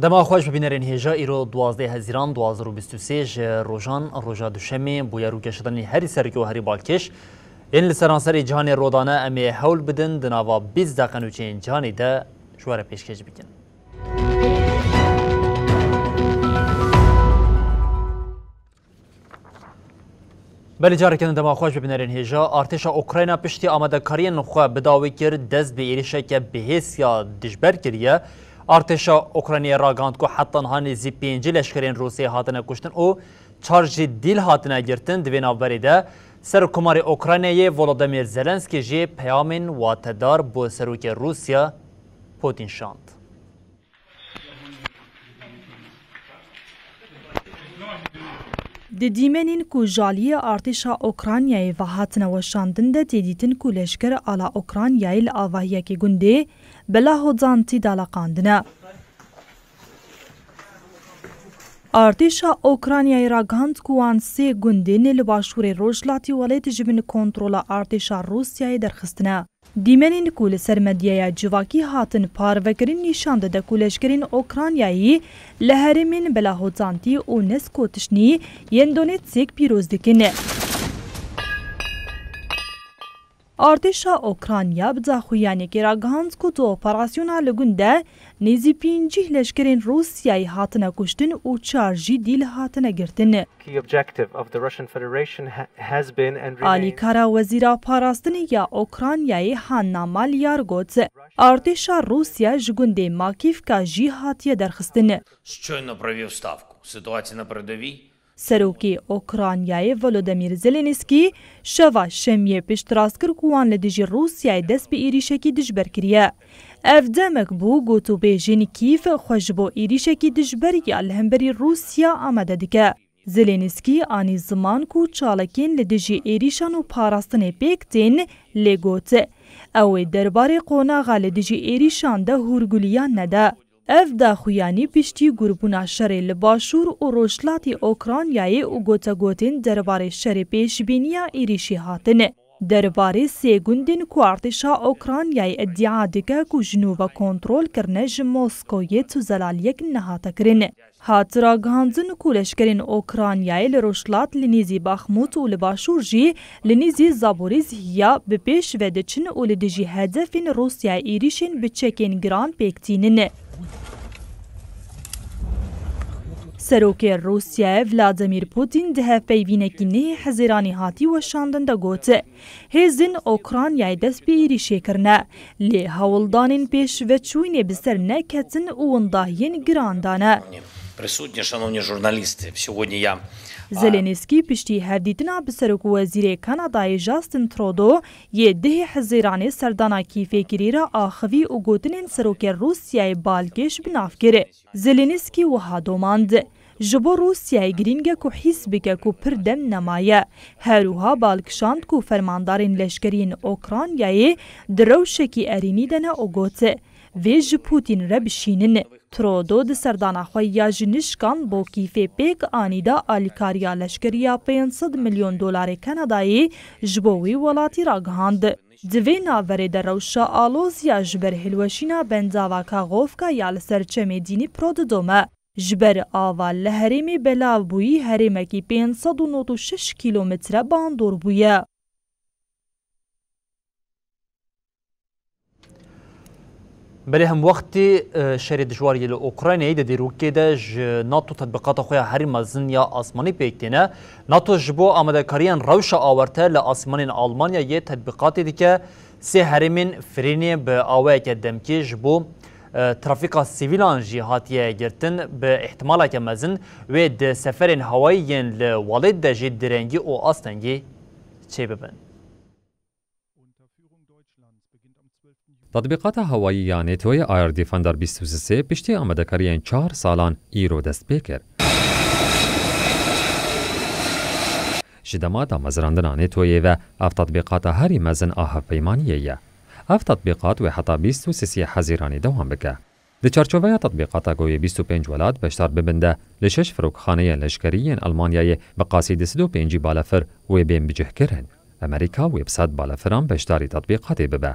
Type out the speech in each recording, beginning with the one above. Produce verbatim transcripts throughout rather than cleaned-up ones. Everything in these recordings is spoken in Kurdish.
Dema xweş bibînerên hêja, îro duwazdeh Hezîran du hazar û bîst û sê ji rojan roja duşemê, bûyer û geşedanî herî serokê û herî balkêş yên li seranserê cîhanê rodane, em ê hewl bidin di nava bîst deqe nûçeyên cîhanê de ji we re pêşkêş bikin. Belê, careke din dema xweş bibînerên hêja. Artêşa Ukrayna piştî amadekariyên xwe bi dawî kir, dest bi êrişeke bihêz ya dijber kiriye. Artêşa Ukraynayê ragihand ku heta niha nêzî pêncî leşkerên Rûsiyê hatine kuştin û çar jî dîl hatine girtin. Di vê navberê de Serokkomarê Ukraynayê Volodymyr Zelenskî jî peyamên watedar bo Serokê Rûsya Putin şand. Di dîmenên ku ji aliyê artêşa Ukraynayê ve hatine weşandin de tê dîtin ku leşker ala Ukraynayê li avahiyekî gundê Belahozantî de leqandine. Artêşa Ukraynayê ragihand ku wan sê gundên li başûrê rojhilatî welêt ji bin kontrola artêşa Rûsyayê derxistine. Dîmenên ku li ser medyaya civakî hatin parvekirin nîşan dide ku leşkerên Ukraynayî li herêmên Belahotantî û Neskotişnî yên Donetskê pîroz dikin. Artêşa Ukrayna bi daxuyaniyekê ragihand ku di operasyona li gund de nêzî pêncî leşkerên Rûsyayê hatine kuştin û çar jî dîl hatine girtin. Key objective of the Russian Federation ha-, has been and remains. Alîkara Wezîra Parastinê ya Ukraynayê Hanna Maliar got, artêşa Rûsya ji gundê Makîvka jî hatiye derxistin. Щойно провів ставку. Ситуація на передовій. Serokê Ukraynayê Volodymyr Zelensky şeva Şemiyê piştrast kir ku wan li dijî Rûsyayê dest bi êrîşekî dijber kiriye. Ev demek bû gotûbêjên Kîv xwe ji bo êrîşekî dijber ya li hemberî Rûsya amade dike. Zelensky anî ziman ku çalakiyên li dijî êrîşan û parastinê pêk tên, lê got, ew ê derbarê qonaxa li dijî êrîşan de hûrgulîyan nede. Ev daxuyanî piştî gurbûna şerê li başûr û rojhilatê Ukraynayê û gotegotên derbarê şerê pêşbîniya êrîşê hatin. Derbarê sê gundên ku artêşa Ukraynayê îdia dike ku ji nû ve kontrol kirine, ji Moskoyê tu zelaliyek nehate kirin. Hat ragihandin ku leşkerên Ukraynayê li rojhilat li nêzî Baxmût û li başûr jî li nêzî Zaborîzhya bi pêş ve diçin û li dijî hedefên Rûsyayê êrîşên bi çekên giran pêk tînin. Serokê Rûsyayê Vladimir Putin di hevpeyvînekî nehê Hezîranê hatî weşandin de got, hêzên Ukraynayê dest bi êrîşê kirine, lê hewldanên pêşveçûnê bi ser neketin û windahiyên giran dane. Присутні, шановні журналісти, сьогодні я, а, Zelensky piştî hevdîtina bi serokwezîrê Kanadayê Justin Trudeau yê dehê Hezîranê serdana Kîvê kirî re axivî û gotinên serokê Rûsyayê balkêş bi nav kir. Zelensky wiha domand, ji bo Rûsyayê girîng e ku hîs bike ku pir dem nemaye. Her wiha balkişand ku fermandarên leşkerî yên Ukraynayê di rewşekî erênî de ne û got, vê ji Putin re bişînin. Trudeau di serdana xwe ya ji nişkan bo Kîvê pêk anî de alîkariya leşkerî ya pênc sed milyon dolarê Kanadayê ji bo wî welatî ragihand. Di vê navberê de rewşa aloz ya ji ber hilweşîna bendava Kaxovka ya li ser çemê Dnîpro didome. Ji ber ava li herêmê belav bûyî herêmekî pênc sed û nod û şeş kîlometre bandor bûye. Belê hemwextî, e, şerê dijwar yê li Ukraynayê di dîrokê de ji NATO tetbîqata xwe ya herî mezin ya asmanî pêk têne. NATO ji bo amadekariyên rewşa awarte li asmanên Almanyayê tetbîqatê dike. Sê herêmên Frênê bi awayeke demkê ji bo, e, trafîka sivîlan jî hatiye girtin, bi îhtimaleke mezin wê di seferên hewayî yên li welêt de jî direngî û astengî çêbibin. Tatbîqata hewayî ya NATOyê Air Defender bîst û sê piştî amadekariyên çar salan îro dest pê kir. Ji dema damezrandina NATOyê ve ev tatbîqata herî mezin a hevpeymaniyê ye. Ev tatbîqat wê heta bîst û sê Hezîranê dewam bike. Di çarçoveya tatbîqata ku yê bîst û pênc welat beşdar bibin de, li şeş firokxaneyên leşkerî yên Almanyayê bi qasî du sed û pêncî balefir wê bên bicihkirin. Amerîka wê bi sed balefiran beşdarî tatbîqatê bibe.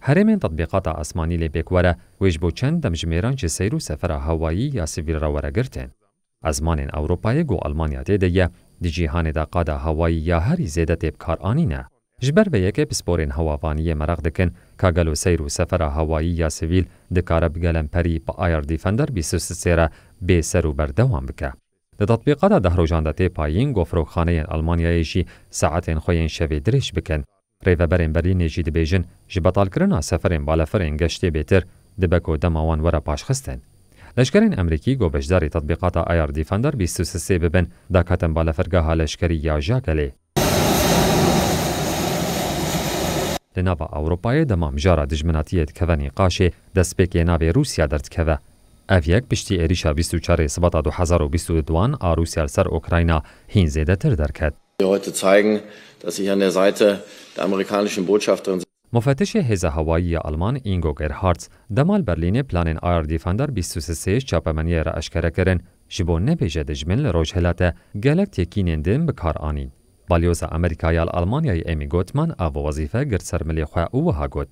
Herêmên tatbîqata asmanî lê pêkwere wê ji bo çend demjimêran ji seyr û sefera hewayî ya sivîl re were girtin. Ezmanên Ewropayê ku Almanya tê de ye, di cîhanê de qada hewayî ya herî zêde tê bi kar anîne. Ji ber vê yekê pisporên hewavaniyê meraq dikin ka gelo seyr û sefera hewayî ya sivîl dikare bi gelemperî bi Air Defender bîst û sê re bê ser û berdewam bike. Di tatbîqata deh rojan de tê payîn ku firokxaneyên Almanyayê jî saetên xwe yên şevê dirêj bikin. Rêveberên Berlînê jî dibêjin, ji betalkirina seferên balefirên geştê bêtir dibe ku dema wan were paşxistin. Leşkerên Amerîkî ku beşdarî tatbîqata Air Defender bîst û sê bibin, daketin balefirgeha leşkerî ya Jagelê. Li nava Ewropayê dema mijara dijminatiyê dikeve nîqaşê, destpêkê navê Rûsya derdikeve. Ev yek piştî êrîşa bîst û çarê Sibata du hezar û bîst û duan a Rûsya li ser Ukrayna hîn zêdetir derket. Wir heute zeigen, dass ich an der Seite der amerikanischen Botschafterin Mufetişê Hêza Hewayî ya Alman Ingo Gerhardt dema li Berlînê planên Air Defender bîst û sê çapemeniyê re eşkere kirin, ji bo nebêje dijmin li rojhilate gelek têkînên din bi kar anîn. Balyoza Amerîka ya li Almanyayê Amy Gutmann ev wezîfe girt ser milê xwe û wiha got,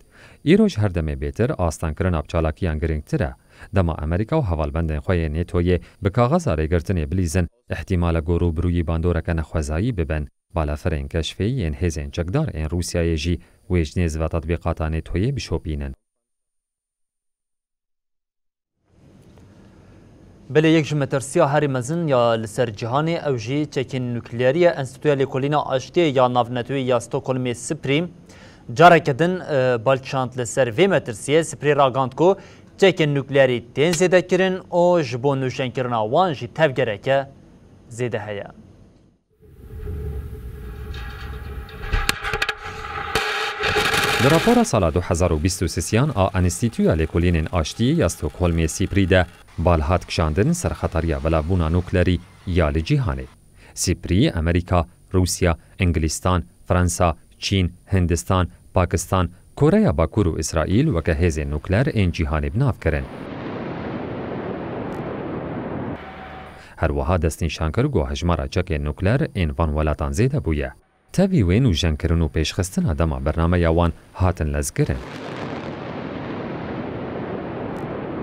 Îroj her demê bêtir astankirina bi çalakiyan girîngtir e. Dema Amerîka û hevalbendên xwe yên NATOyê bi kaxeza rêgirtinê bilîzin, îhtîmal e ku rûbirûyî bandoreke nexwezayî bibin. Balafirên keşfê yên hêzên çekdar ên Rûsyayê jî wê ji nêz ve tatbîqata NATOyê bişopînin. Belê yek ji metirsiya herî mezin ya li ser cîhanê ew jî çekên nukleerî ye. Enstîtuya Lêkolîna Aştiyê ya Navnetewî ya Stockholmê, SIPRI, careke din, e, bal kişand li ser vê metirsiyê. SIPRI ragihand ku çekên nukleerî tên zêdekirin û ji bo nûşenkirina wan jî tevgereke zêde heye. Di rapora sala du hezar û bîst û sêyan a Enstîtuya Lêkolînên Aştiyê ya Stockholmê, SIPRI, de bal hat kişandin ser xetariya belavbûna nuklerî ya li cîhanê. SIPRI, Amerîka, Rûsya, Îngilîstan, Fransa, Çîn, Hindistan, Pakistan, Koreya Bakur û Îsraîl weke hêzên nukler ên cîhanê bi nav kirin. Her wiha destnîşan kir ku hejmara çekên nukler ên van welatan zêde bûye. Tevî wê nûjenkirin û pêşxistina dema bernameya wan hatin lezkirin.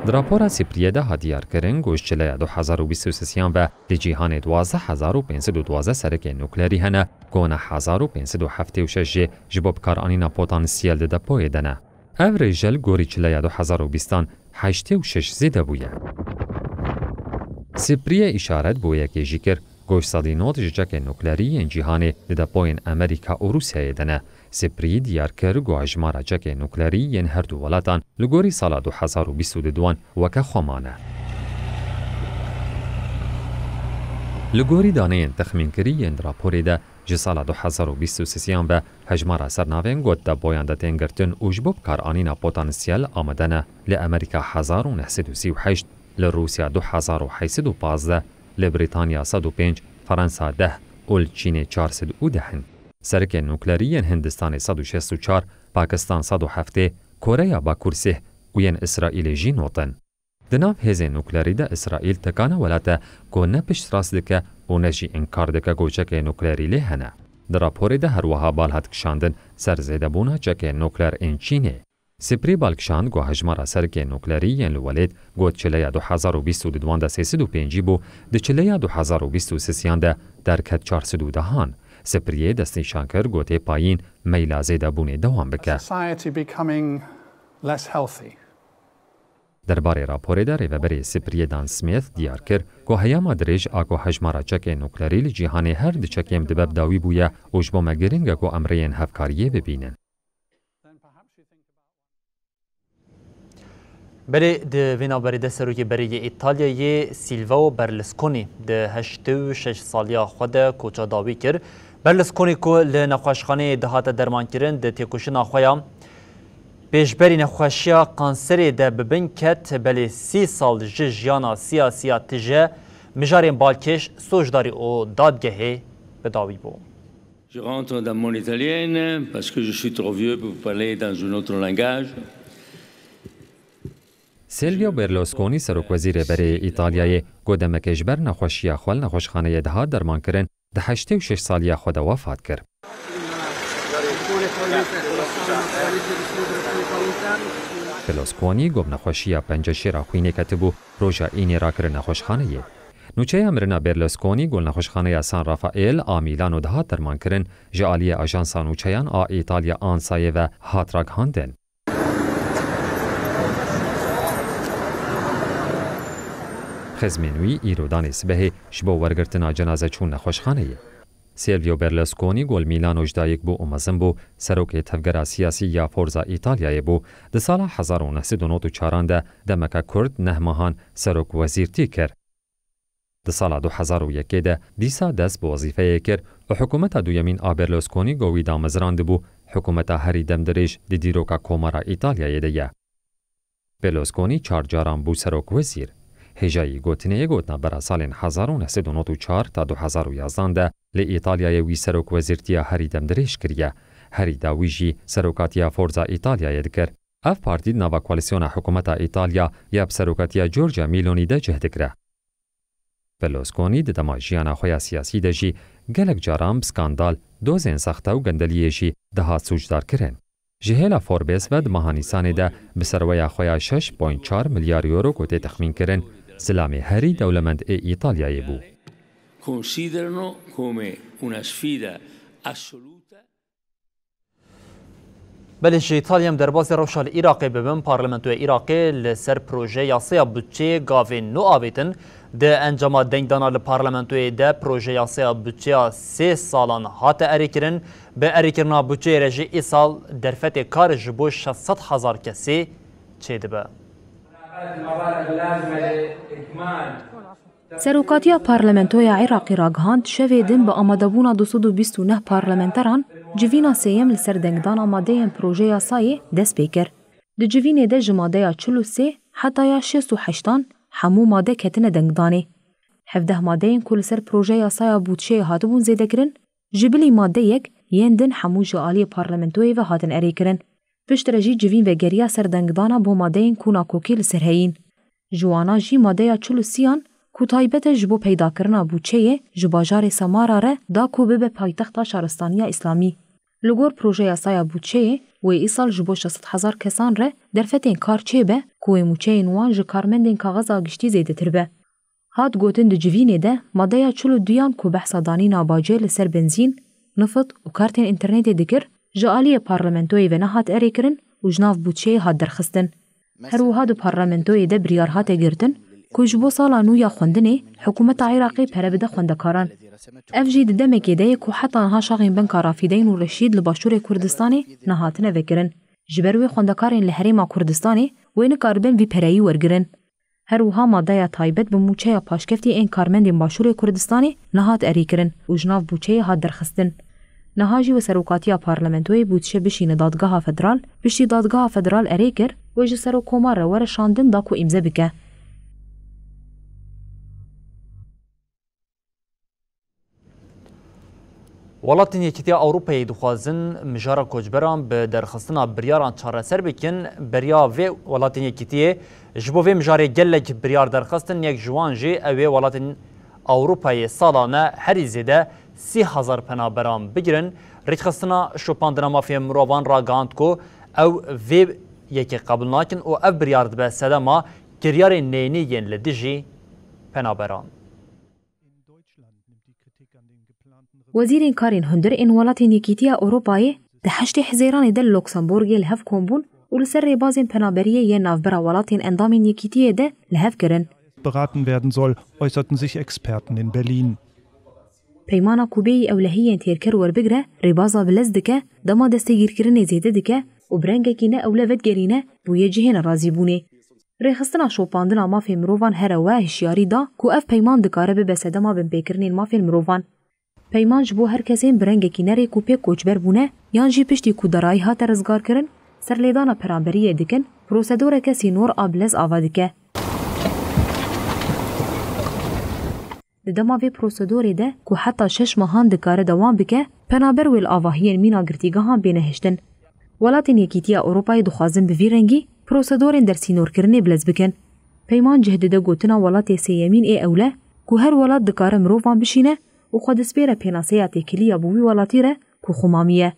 Di rapora SIPRIyê de hat diyarkirin ku ji çileya du hezar û bîst û sêyan ve di cîhanê duwazdeh hezar û pênc sed û duwazdeh serikên nuklerî hene, ku neh hezar û pênc sed û heftê û şeş jê ji bo bikaranîna potansiyel di depoyê de ne. Ev rêje li gorî çileya du hezar û bîstan heştê û şeş zêde bûye. SIPRIyê îşaret bo yekê jî kir, ku ji sedî nod ji çekên nuklerî yên cîhanê di depoyên Amerîka û Rûsyayê de ne. SIPRI diyar kir ku hejmara çekên nuklerî yên her du welatan li gorî sala du hezar û bîst û duan weke xwe mane. Li gorî daneyên texmînkirî yên di raporê de, ji sala du hezar û bîst û sêyan ve hejmara sernavên ku di depoyan de tên girtin û ji bo bikaranîna potansiyel amade ne, li Amerîka hezar û neh sed û sî û heşt, li Rûsya du hezar û heşt sed û pazdeh, li Brîtanya sed û pênc, Fransa deh û li Çînê çar sed û deh in. Serikên nuklerî yên Hindistanê sed û şêst û çar, Pakistan sed û heftê, Koreya Bakur sih û yên Îsraîlê jî not in. Di nav hêzên nuklerî de Îsraîl tekane welat e ku ne piştrast dike û ne jî înkar dike ku çekê nuklerî lê hene. Di raporê de her wiha bal hat kişandin ser zêdebûna çekên nukler ên Çînê. SIPRI bal kişand ku hejmara serikên nuklerî yên li welêt ku di çileya du hezar û bîst û duan de sê sed û pêncî bû, di çileya du hezar û bîst û sêyan de derket çar sed û dehan. SIPRIyê destnîşan kir ku tê payîn meyla zêdebûnê dewam bike. Society becoming less healthy. Derbarê raporê de rêveberê SIPRIyê Dan Smith diyar kir ku heyama dirêj a ku hejmara çekên nuklerî li cîhanê her di çekêm dibe bi dawî bûye û ji bo me girîng e ku em rêyên hevkariyê bibînin. Belê di vê navberê de serokê berê yê Îtalyayê Silvio Berlusconi di heştê û şeş saliya xwe de koça dawî kir. Berlusconi ku li nexweşxaneyê dihate dermankirin, di têkoşîna xwe ya pêşberî nexweşiya kanserê de bi bin ket, belê sî sal ji jiyana siyasî ya tije mijarên balkêş, soşdarî û dadgehê bi dawî bû. Je rentre dans mon italienne parce que je suis trop vieux pour parler dans un autre langage. Silvio Berlusconi, serokwezîrê berê yê Îtalyayê, got demekê ji ber nexweşiya xwe li nexweşxaneyê dihat dermankirin, di heştê û şeş saliya xwe de wefat kir. Berlusconi got bi nexweşiya penceşêra xwînê ketibû, roja Înê rakirin nexweşxaneyê. Nûçeya mirina Berlusconi got li nexweşxaneya San Rafael a Mîlano dihat dermankirin, ji aliyê ajansa nûçeyan a Îtalya ANSAyê ve hat ragihandin. Xizmên wî îro danê sibehê ji bo wergirtina cenaze çûn nexweşxaneyê. Silvio Berlusconi got li Mîlano ji dayik bû û mezin bû, serokê tevgera siyasî ya Forza Îtalyayê bû. Di sala hezar û neh sed û nod û çaran de demeke kurt neh mehan serok wezîrtî kir. Di sala du hezar û yekê de dîsa dest bi wezîfeyê kir û hikûmeta duyemîn a Berlusconi ku wî damezrandibû, hikûmeta herî demdirêj di dîroka Komara Îtalyayê de ye. Berlusconi çar caran bû serokwezîr. Hêjayî gotinê yê got navbera salên hezar û neh sed û nod û çar ta du hezar û yazdan de li Îtalyayê wî serokwezîrtiya herî demdirêj kiriye. Herî dawî jî serokatiya Forza Îtalyayê dikir. Ev partî di nava koalîsyona hikûmeta Îtalya ya bi serokatiya Giorgia Meloni de cih digire. Berlusconi di dema jiyana xwe ya siyasî de jî gelek caran bi skandal, dozên sexte û gendeliyê jî dihat sûcdarkirin. Ji hêla Forbes ve di meha Nîsanê de bi serweya xwe ya şeş point çar milyar euro ku tê texmînkirin, zilamê herî dewlemend ê Îtalyayê bû. Considerano come una sfida assoluta. Belê ji Îtalya em derbasî rewşa li Iraqê bibin. Parlamentoya Iraqê li ser proje yasaya budçeyê gavên nû avêtin. Di encama dengdana li parlamentoyê de proje yasaya budçeya sê salan hate erêkirin. Bi erêkirina budçeyê re jî îsal derfetê kar ji bo şeş sed hezar kesê çêdibe. Serokatiya Parlamentoya Iraqê ragihand, şevê din bi amadebûna du sed û bîst û neh parlamenteran civîna sêyem li ser dengdana madeyên proje yasayê dest pê kir. Di civînê de ji madeya çil û sê heta ya şêst û heştan hemû made ketine dengdanê. Hevdeh madeyên ku li ser proje yasaya bûdşeyê hatibûn zêdekirin, ji bilî madeyek yên din hemû ji aliyê parlamentoyê ve hatin erêkirin. Piştre jî civîn vegeriya ser dengdana bo madeyên ku nakokî li ser heyîn. Ji wana jî madeya çil û sîyan ku taybet e ji bo peydakirina bûçeyê ji bajarê Samara re da ku bibe paytexta şaristaniya Îslamî. Li gor proje yasaya bûçeyê wê îsal ji bo şeş sed hezar kesan re derfetên kar çêbe ku wê mûçeyên wan ji karmendên kaxeza giştî zêdetir be. Hat gotin di civînê de madeya çil û duyan ku behsa danîna bacê li ser benzîn, nifit û kartên înternetê dikir, ji aliyê parlamentoyê ve nehat erêkirin û ji nav bûçeyê hat derxistin. Her wiha di parlamentoyê de biryar hate girtin ku ji bo sala nû ya xwendinê hikûmeta Iraqê pere bide xwendekaran. Ev jî di demekê de ye ku heta niha şaxên Benka Rafîdeyn û Reşîd li Başûrê Kurdistanê nehatine vekirin. Ji ber wê xwendekarên li Herêma Kurdistanê wê nikaribin vî pereyî wergirin. Her wiha madeya taybet bi mûçeya paşkeftî ên karmendên Başûrê Kurdistanê nehat erêkirin û ji nav bûçeyê hat derxistin. Niha jî wê serokatiya parlamentoyê bûdşe bişîne dadgeha federal, piştî dadgeha federal erê kir, wê ji serokkomar re were şandin da ku îmze bike. Welatên Yekîtiya Ewropayê dixwazin mijara koçberan bi derxistina biryaran çareser bikin. Beriya vê welatên Yekîtiyê ji bo vê mijarê gelek biryar derxistin, yek ji wan jî ew ê welatên Ewropayê salane herî zêde sî hezar penaberan bigirin. Rêkxistina Şopandina Mafê Mirovan ragihand ku ew vê yekê qebûl nakin û ev biryar dibe sedema kiryarên neyînî yên li dijî penaberan. Wezîrên Karên Hundir ên Welatên Yekîtiya Ewropayê di heştê Hizêranê de li Luksemburgê li hev kom bûn û li ser rêbazên penaberiyê yên navbera welatên endamên Yekîtiyê de li hev kirin. Beraten werden soll, äußerten sich Experten in Berlin. Peymana ku bêyî ewlehiyên têrker werbigre, rêbaza bilez dike, dema destgîrkirinê zêde dike û bi rengekî ne ewle vedigerîne, bûye cihê nerazîbûnê. Rêxistina Şopandina Mafên Mirovan here we hişyarî da ku ev peyman dikare bibe sedema binpêkirinên mafên mirovan. Peyman ji bo her kesên bi rengekî nerêk û pêk koçber bûne yan jî piştî ku darayî hate rizgarkirin, serlêdana penaberiyê dikin, prosedoreke sînor a bilez ava dike. Di dema vê prosedorê de ku heta şeş mehan dikare dewam bike, penaber wê li avahiyên mîna girtîgehan bêne hiştin. Welatên Yekîtiya Ewropayê dixwazin bi vî rengî prosedorên dersînorkirinê bilez bikin. Peyman cih dide gotina welatê sêyemîn ê ewle ku her welat dikare mirovan bişîne û xwe dispêre pênaseya têkilî ya bi wî welatî re ku xwe mamî ye.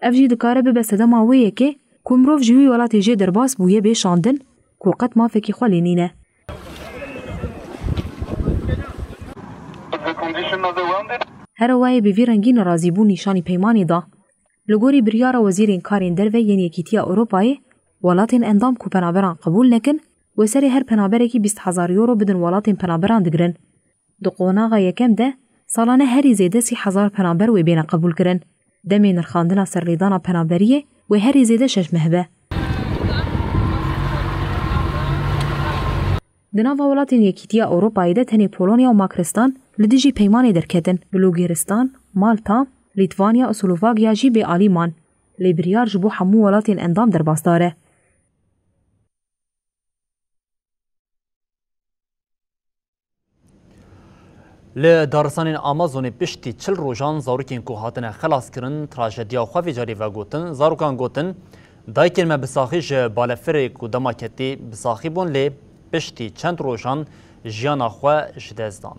Ev jî dikare bibe sedema wê yekê ku mirov ji wî welatê jê derbas bûye bê şandin ku qet mafekî xwe lê nîne. Herewayê bi vî rengî nerazîbûn nîşanî peymanê da. Li gorî biryara wezîrên karên derve yên Yekîtiya Ewropayê, welatên endam ku penaberan qebûl nekin, wê serê her penaberekî bîst hezar euro bidin welatên penaberan digirin. Di qonaxa yekem de salane herî zêde sî hezar penaber wê bêne qebûlkirin. Demê nirxandina serlêdana penaberiyê wê herî zêde şeş meh be. Di nava welatên Yekîtiya Ewropayê de tenê Polonya û Makristan li dijî peymanê derketin. Bulgêristan, Malta, Lîtvanya û Slovakya jî bêalî man. Lê biryar ji bo hemû welatên endam derbasdar e. Li daristanên Amazonê piştî çil rojan zarokên ku hatine xelaskirin, trajediya xwe vê carî vegotin. Zarokan gotin, dayikên me bi saxî ji balefirê ku dema ketî bi saxî bûn, lê piştî çend rojan jiyana xwe ji dest dan.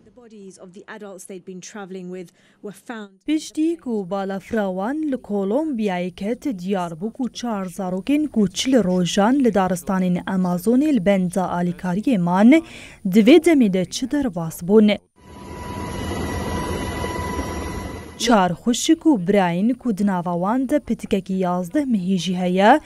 The bodies of the adults they'd been travelling with were found. Piştî ku balafira wan li Kolombiyayê ket, diyar bû ku çar zarokên ku çil rojan li daristanên Amazonê li benda alîkariyê man, di vê demê de çi derbas bûn. Çar xwişik û birayên ku di nava wan de pitikekî yazdeh mehî jî heye,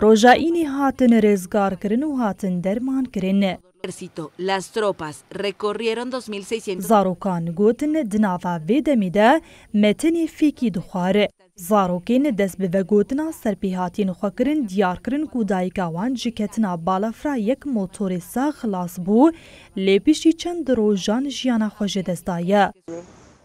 roja înê hatin rêzgarkirin û hatin dermankirin. Ejército, las tropas recorrieron dos mil seiscientos. Zarokan gotin, di nava vê demê de me tenê fêkî dixwar. Zarokên dest bi vegotina serpêhatiyên xwe kirin, diyar kirin ku dayika wan ji ketina balafira yek motorê sax xilas bû, lê piştî çend rojan jiyana xwe ji dest daye.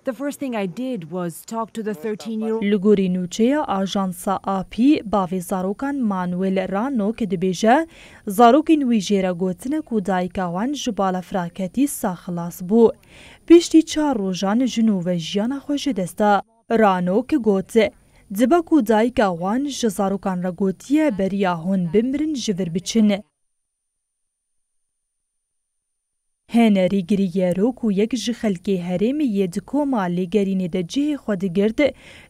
The first thing I did was talk to the thirteen-year-old. Li gorî nûçeya ajansa A P, bavê zarokan Manuel Rano ki dibêje, zarokên wî jê re gotine ku dayika wan ji balafira ketî sax xilas bû. Piştî çar rojan ji nû ve jiyana xwe ji dest da. Rano ki got, dibe ku dayika wan ji zarokan re gotiye beriya hûn bimirin ji vir biçin. Henerî Griero ku yek ji xelkê herêmê yê di koma lêgerînê de cihê xwe digirt,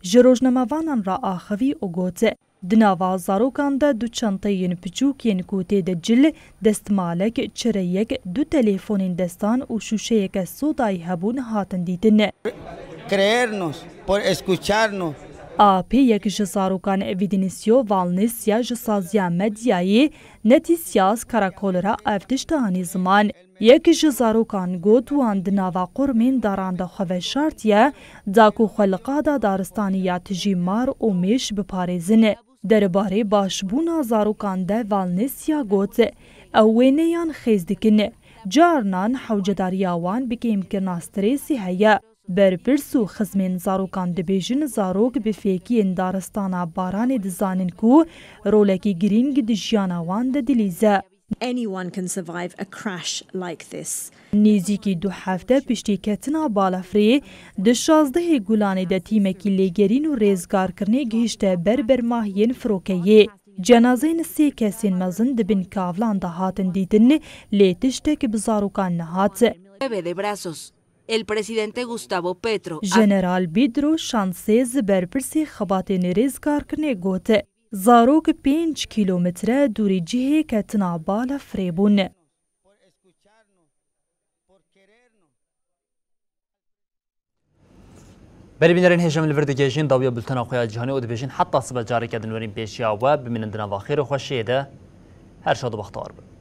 ji rojnamevanan re axivî û got, di nava zarokan de du çenteyên piçûk yên ku tê de cil, destmalek, çireyek, du telefonên destan û şûşeyeke sodayî hebûn hatin dîtin. Creernos, por escucharnos. A P yek ji zarokan Evidenisio Valnesia ji saziya medyayê Neticias Caracol re ev tişt anî ziman. Yek ji zarokan got wan di nava qurmên daran de xwe veşartiye, da ku xwe li qada daristanî ya tijî mar û mêş biparêzin. Derbarê başbûna zarokan de Valnesia got, ew wêneyan xêz dikin. Carinan hewcedariya wan bi kêmkirina stresê heye. Berpirs û xizmên zarokan dibêjin, zarok bi fêkiyên daristana baranê dizanin ku rolekî girîng di jiyana wan de dilîze. Anyone can survive a crash like this. Nêzîkî du hefte piştî ketina balafirê, di şazdehê Gulanê de tîmekî lêgerîn û rêzgarkirinê gihişte ber bermahiyên firokeyê. Cenazeyên sê kesên mezin di bin kavlan de hatin dîtin, lê tiştek bi zarokan nehat. Nueve de brazos. El presidente Gustavo Petro. General Pedro Sánchez, berpirsê xebatên rêzgarkirinê, got, zarok pênc kîlometre dûrî cihê ketina balafirê bûn. Belê bînerên hêja, em li vir digihêjin dawiya bultena xwe ya cîhanê û dibêjin heta sibe careke din werîn pêşiya we, bimînin di nava xêr û xweşiyê de. Her şad û bextewar bin.